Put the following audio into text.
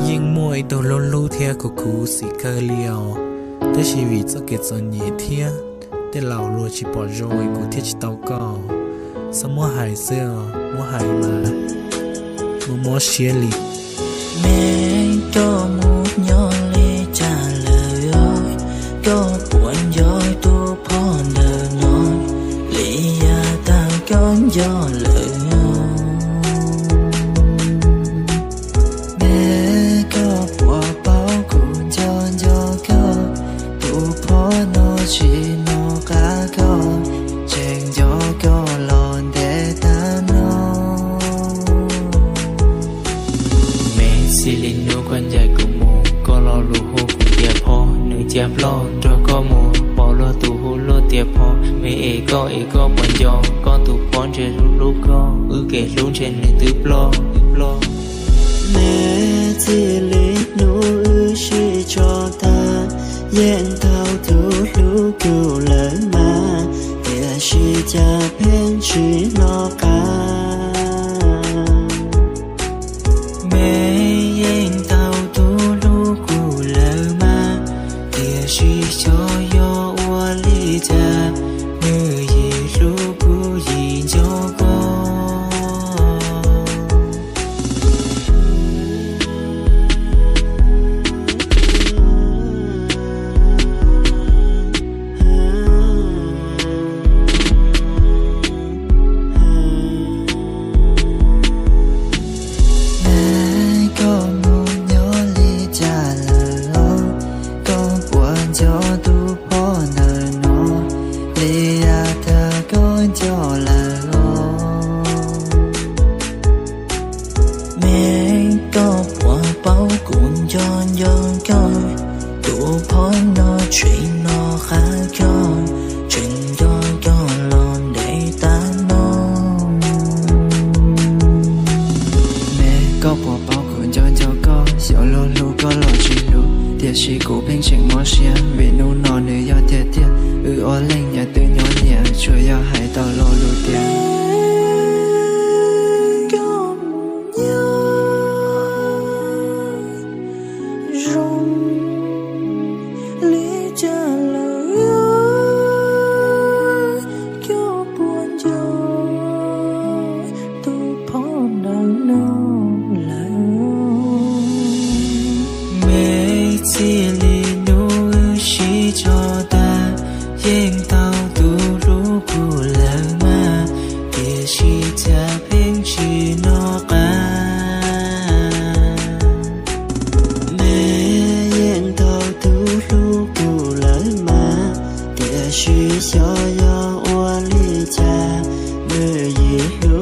Yeej muaj ib tug hlub hlub thiab khuv khuv xim kawg li os, tab sis vim txoj kev txom nyem thiab tej laus luag tsis pom zoo es kuv thiaj tsis tau koj. Txhob muab hais xwb os, muab hais mas mob mob siab li. Me, koj mus nyob li cas lawm os? Koj puas nco tus phauj ntawm no li yav tag koj nco lawm os? Me, koj puas paub kuv nco nco koj, tus phauj no tsis nco qab koj, tseem nco koj los ntev tag no. Me, txij li hnub koj ncaim kuv mus, koj lo lus hu kuv tias phauj, nws cia ploj nrog koj mus, pom luag tus hu luag tias phauj. Me es koj es koj puas nco koj tus phauj ntshe hlub hlub koj, wb kev hlub ntshe nws twb ploj, twb ploj. Me, txij li hnub wb sib tso tag, yeej tau tus hlub kuv lawm mas, tiam sis cas pheej tsis hnov qab. Me, yeej tau tus hlub kuv lawm mas, tiam sis xyov yog ua li cas, nws yim hlub kuv yim nco koj. Me, koj mus nyob li cas lawm os? Koj puas nco tus phauj ntawm no li yav tag koj nco lawm os? Me, koj puas paub kuv nco nco koj, tus phauj no tseem nco qab koj, tseem nco koj los ntev tag no. Me, koj puas paub kuv nco nco koj, xyov luag hlub koj los tsis hlub, tiam sis kuv pheej tseem mob siab vim hnub no nws yog tiag tiag. Wb ob leeg nyias twb nyob nyias, tsuas yog hais tau lo lus tias koj mus nyob zoo li cas lawm os? Koj puas nco tus phauj ntawm no lawm? Me, txij li hnub wb sib tso tag, yeej tau tus hlub kuv lawm mas, tiam sis cas pheej tsis hnov qab. Me, yeej tau tus hlub kuv lawm mas, tiam sis xyov yog ua li cas, nws yim hlub